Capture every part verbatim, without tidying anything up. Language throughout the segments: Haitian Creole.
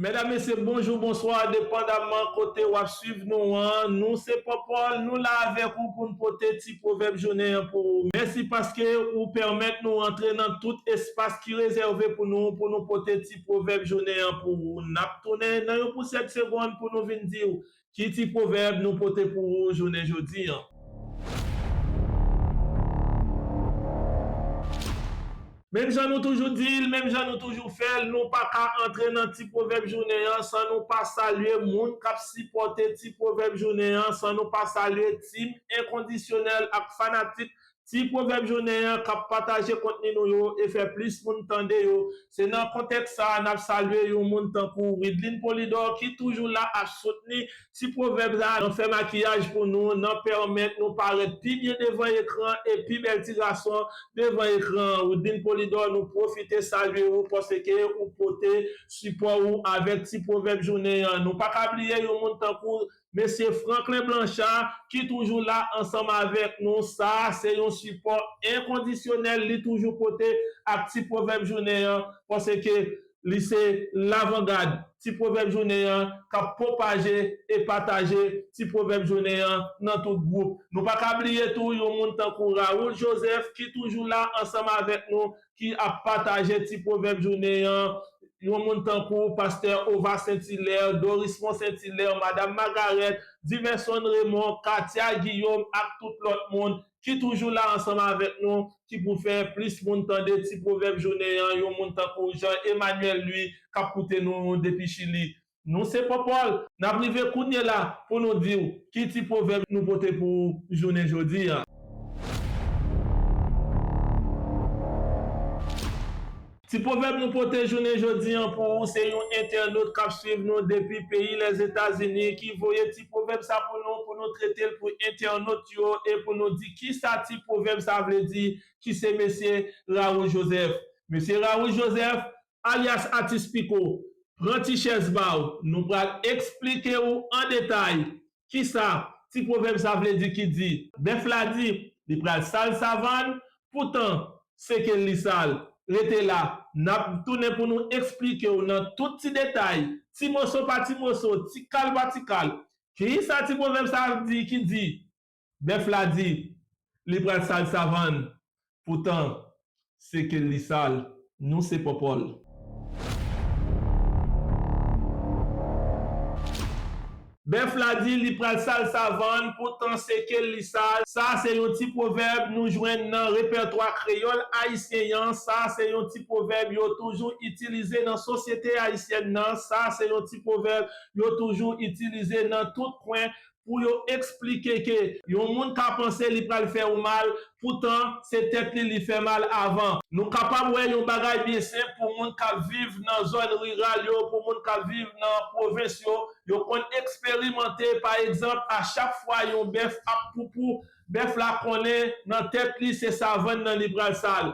Medam, mesye, bonjou, bonswa, depandamman kote w ap swiv nou an. Nou se Popol, nou la avèk ou pou n pote ti pwovèb jounen an pou ou. Mèsi paske ou pèmèt nou antre nan tout espas ki rezève pou nou, pou nou pote ti pwovèb jounen an pou ou. N ap tounen nan yon pousèt segonn pou nou vin di w ki ti pwovèb nou pote pou ou jounen jodi an. Menm jan nou toujou di l, menm jan nou toujou fè l, nou pa ka antre nan ti pwovèb jounen an san nou pa salye moun k ap sipòte ti pwovèb jounen an, san nou pa salye tim enkondisyonèl ak fanatik ti pwovèb jounen an k ap pataje kontni nou yo e fè plis moun tande yo. Se nan kontèks sa a n ap salye yon moun tankou Widlin Polidor ki toujou la ap soutni ti pwovèb sa a nan fè makiyaj pou nou, nan pèmèt nou parèt pi byen devan ekran e pi bèl ti gason devan ekran an. Widlin Polidor, nou pwofite salye ou paske ou pote sipò ou avèk ti pwovèb jounen an. Nou pa ka bliye yon moun tankou mesye Franklin Blanchard ki toujou la ansanm avèk nou. Sa a se yon sipò enkondisyonèl li toujou pote ak ti pwovèb jounen an, paske li se lavangad ti pwovèb jounen an k ap pwopaje e pataje ti pwovèb jounen an nan tout gwoup. Nou pa ka bliye tou yon moun tankou Raoul Joseph ki toujou la ansanm avèk nou, ki ap pataje ti pwovèb jounen an, yon moun tankou pastè Ova Saint Hilaire, Dorismond Saint Hilaire, madam Magarèt, Diverson Raymond, Katia Guillaume ak tout lòt moun ki toujou la ansanm avèk nou, ki pou fè plis moun tande ti pwovèb jounen an, yon moun tankou Jean Emmanuel Louis k ap koute nou depi Chili. Nou se Popol, n ap rive kounye la pou nou di w ki ti pwovèb nou pote pou ou jounen jodi an. Ti pwovèb nou pote jounen jodi an pou ou se yon entènot k ap swiv nou depi peyi Lèzetazini ki voye ti pwovèb sa pou nou, pou nou trete l pou entènot yo e pou nou di kisa ti pwovèb sa vle di, ki se mesye Raoul Joseph. Mesye Raoul Joseph, alyas Atis Piko, pran ti chèz ba w, nou pral eksplike w an detay kisa ti pwovèb sa vle di ki di, bèf la di li pral sal savann, poutan se ke li sal. Rete la, n ap tounen pou nou eksplike w nan tout ti detay, ti moso pa ti moso, ti kal pa ti kal, kisa ti pwovèb sa di ki di, bèf la di li pral sal savann, poutan se ke li sal. Nou se Popol. Bèf la di li pral sal savann, poutan se ke li sal. Sa se yon ti pwovèb nou jwenn nan repètwa kreyòl ayisyen an. Sa se yon ti pwovèb yo toujou itilize nan sosyete ayisyèn nan. Sa se yon ti pwovèb yo toujou itilize nan tout kwen pou yo eksplike ke yon moun ka panse li pral fè ou mal, poutan se tèt li li fè mal avan. Nou kapab wè yon bagay byen senp pou moun k ap viv nan zòn riral yo, pou moun k ap viv nan pwovens yo, yo konn eksperimante, pa egzanp, a chak fwa yon bèf ap poupou, bèf la konnen nan tèt li se savann nan li pral sal.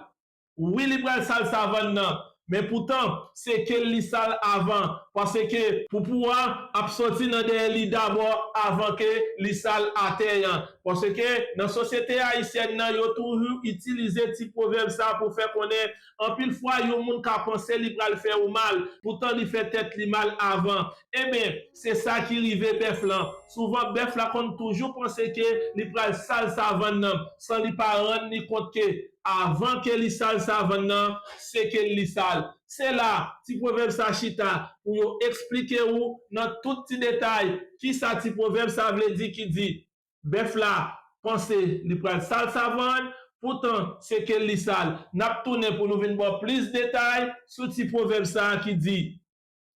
Wi, li pral sal savann nan, men poutan, se ke li sal avan, paske poupou a ap soti nan dèyè li dabò avan ke li sal atè an. Paske nan sosyete ayisyèn nan, yo toujou itilize ti pwovèb sa pou fè konnen, anpil fwa, yon moun ka panse li pral fè ou mal, poutan li fè tèt li mal avan. Enben, se sa ki rive bèf lan. Souvan, bèf la konn toujou panse ke li pral sal savann nan, san li pa rann li kont ke avan ke li sal savann nan, se ke li sal. Se la, ti pwovèb sa chita pou yo eksplike ou nan tout ti detay kisa ti pwovèb sa vle di ki di, bèf la panse li pral sal savann, poutan se ke li sal. N ap tounen pou nou vin ba w plis detay sou ti pwovèb sa ki di,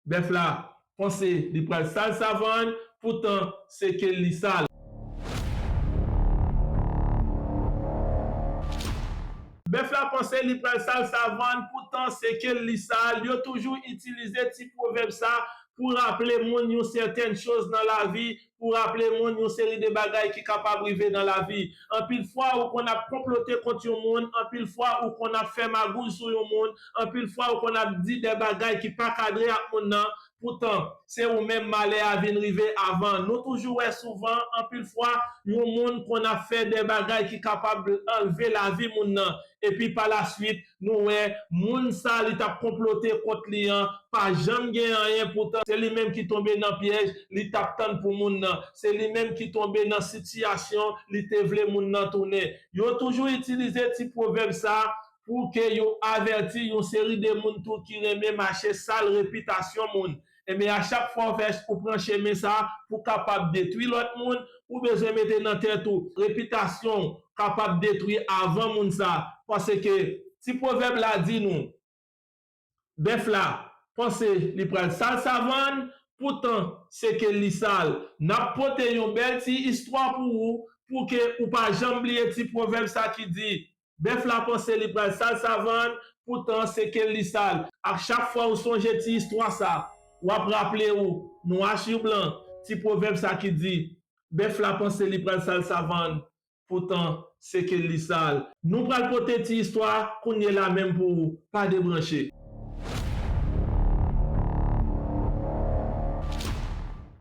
bèf la panse li pral sal savann, poutan se ke li sal. Bèf la panse li pral sal savann, poutan se ke li sal. Yo toujou itilize ti pwovèb sa pou raple moun yon sètèn choz nan lavi, pou raple moun yon seri de bagay ki kapab rive nan lavi. Anpil fwa, ou konn ap konplote kont yon moun, anpil fwa, ou konn ap fè magouy sou yon moun, anpil fwa, ou konn ap di de bagay ki pa kadre ak moun nan, Poutan, se ou menm malè a vin rive avan. Nou toujou wè souvan, anpil fwa, yon moun konn ap fè de bagay ki kapab anlve lavi moun nan. Epi pa la swit, nou wè, moun sa li t ap konplote kont li an, pa janm gen anyen, poutan se li menm ki tonbe nan pyèj li t ap tann pou moun nan. Se li menm ki tonbe nan sitiyasyon li te vle moun nan tounen. Yo toujou itilize ti pwovèb sa pou ke yo avèti yon seri de moun tou ki renmen mache sal repitasyon moun. Enben, a chak fwa ou fè, ou pran chemen sa pou kapab detwi lòt moun, ou bezwen mete nan tèt ou, repitasyon w kapab detwi avan moun sa. Paske ti pwovèb la di nou, bèf la panse li pral sal savann, poutan se ke li sal. N ap pote yon bèl ti istwa pou ou, pou ke ou pa janm bliye ti pwovèb sa ki di, bèf la panse li pral sal savann, poutan se ke li sal. Ak chak fwa ou sonje ti istwa sa, w ap raple ou, nwa sou blan, ti pwovèb sa ki di, bèf la panse li pral sal savann, poutan se ke li sal. Nou pral pote ti istwa kounye la menm pou ou, pa debranche.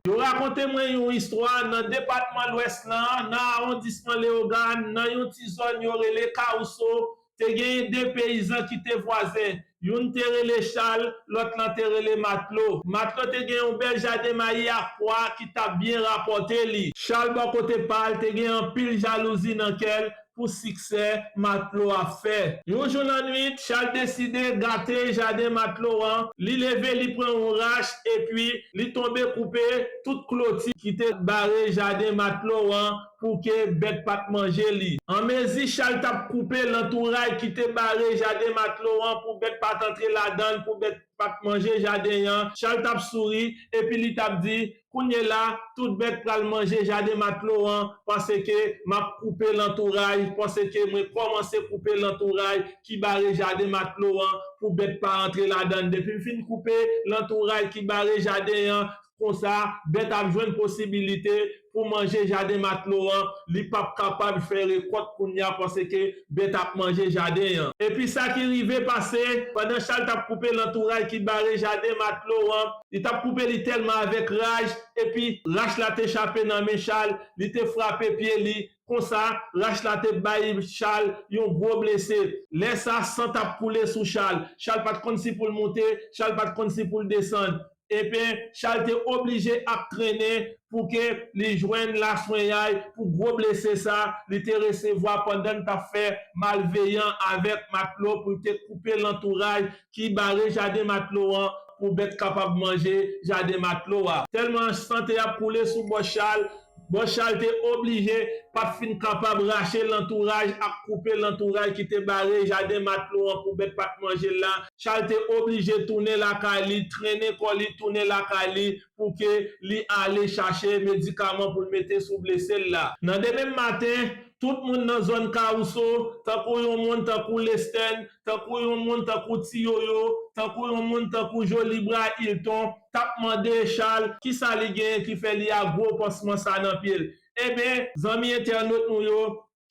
Yo rakonte mwen yon istwa nan depatman Lwès lan, nan awondisman Leyogàn, nan yon ti zòn yo rele Kawouso, te genyen de peyizan ki te vwazen. Youn te rele Chal, lòt lan te rele Matlo. Matlo te gen yon bèl jaden mayi ak pwa ki t ap byen rapòte li. Chal bò kote pa l te gen anpil jalouzi nan kè l pou siksè Matlo ap fè. Yon jou lannwit, Chal deside gate jaden Matlo an. Li leve, li pran yon rach, epi li tonbe koupe tout kloti ki te bare jaden Matlo an pou ke bèt pa t manje li. Anmezi Chal t ap koupe lantouray ki te bare jaden Matlo an pou bèt pa t antre ladan l, pou bèt pa t manje jaden an, Chal t ap souri, epi li t ap di, kounye la, tout bèt pral manje jaden Matlo an, paske m ap koupe lantouray, paske mwen kòmanse koupe lantouray ki bare jaden Matlo an pou bèt pa antre ladan l. Depi m fin koupe lantouray ki bare jaden an, konsa, bèt ap jwenn posibilite pou manje jaden Matlo an, li p ap kapab fè rekòt kounye a paske bèt ap manje jaden an. Epi sa ki rive pase, pandan Chal t ap koupe lantouray ki bare jaden Matlo an, li t ap koupe li tèlman avèk raj, epi rach la te chape nan men Chal, li te frape pye li, konsa, rach la te bay Chal yon gwo blese. Lè sa, san t ap koule sou Chal. Chal pa t konn si pou l monte, Chal pa t konn si pou l desann. Ebyen, Chal te oblije ap trennen pou ke li jwenn laswenyay pou gwo blese sa li te resevwa pandan l t ap fè malveyan avèk Matlo pou l te koupe lantouray ki bare jaden Matlo an pou bèt kapab manje jaden Matlo a. Tèlman san te ap koule sou bò Chal, bò Chal te oblije pa t fin kapab rache lantouray ak koupe lantouray ki te bare jaden Matlo an pou bèt pa t manje l la. Chal te oblije tounen lakay li, trennen kò li tounen lakay li pou ke li ale chache medikaman pou l mete sou blese l la. Nan demen maten, tout moun nan zòn Kawouso, tankou yon moun tankou Lestèn, tankou yon moun tankou Ti Yoyo, tankou yon moun tankou Jolibra Hilton, t ap mande Chal kisa li genyen ki fè li a gwo pansman sa nan pye l. Ebyen, zanmi entènot nou yo,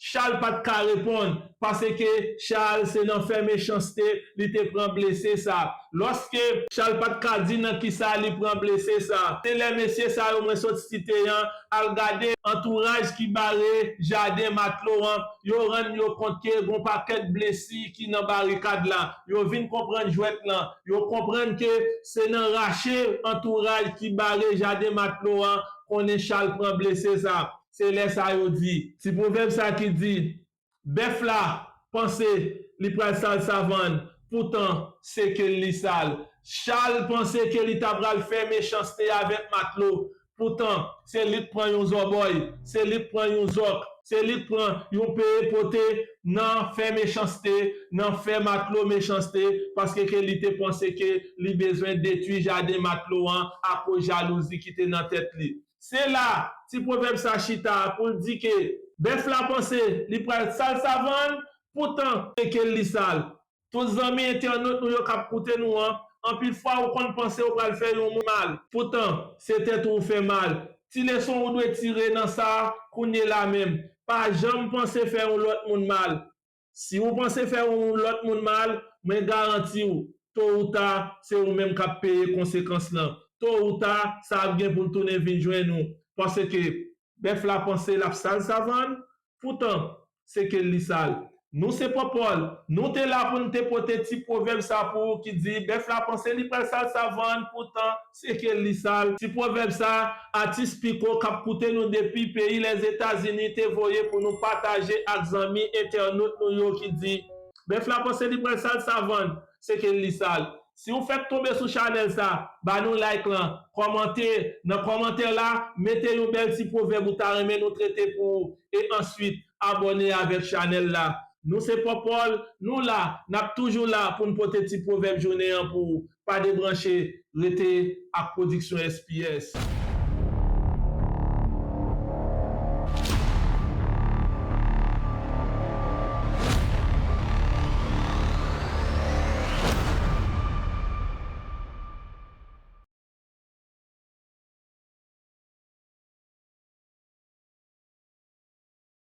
Chal pa t ka reponn, paske Chal se nan fè mechanste li te pran blese sa. Lòske Chal pa t ka di nan kisa li pran blese sa, se lè mesye sa yo mwen sot site an al gade antouraj ki bare jaden Matlo an, yo rann yo kont ke gon pakèt blesi ki nan barikad la. Yo vin konprann jwèt lan. Yo konprann ke se nan rache antouraj ki bare jaden Matlo an konnen Chal pran blese sa. Se lè sa yo di. Ti pwovèb sa ki di, bèf la panse li pral sal savann, poutan se ke li sal. Chal panse ke li ta pral fè mechanste avèk Matlo, poutan se li k pran yon zòbòy, se li k pran yon zòk, se li k pran yon peye pote nan fè mechanste, nan fè Matlo mechanste, paske ke li te panse ke li bezwen detwi jaden Matlo an akoz jalouzi ki te nan tèt li. Se la, ti pwovèb sa chita pou l di ke bèf la panse li pral sal savann, poutan se ke li sal. Tout zanmi entènot nou yo k ap koute nou an, anpil fwa ou konn panse ou pral fè yon moun mal, poutan se tèt ou ou fè mal. Ti leson ou dwe tire nan sa kounye la menm, pa janm panse fè yon lòt moun mal. Si ou panse fè yon lòt moun mal, mwen garanti w, to ou ta, se ou menm k ap peye konsekans lan. to ou ta, sa ap gen pou l tounen vin jwenn ou. Paske bèf la panse l ap sal savann, poutan, se ke li sal. Nou se pòpòl, nou te la pou n te pote ti pwovèb sa pou ou ki di, bèf la panse li pral sal savann, poutan, se ke li sal. Ti pwovèb sa, atis Piko k ap koute nou depi peyi Lèzetazini te voye pou nou pataje ak zanmi entènot nou yo ki di, bèf la panse li pral sal savann, se ke li sal. Si w fèk tonbe sou chanèl sa, ba nou like lan, kòmante, nan kòmantè la, mete yon bèl ti pwovèb ou ta renmen nou trete pou ou, e answit, abòne avèk chanèl la. Nou se pòpòl, nou la, n ap toujou la pou n pote ti pwovèb jounen an pou ou. Pa debranche, rete ak Pwodiksyon S P S.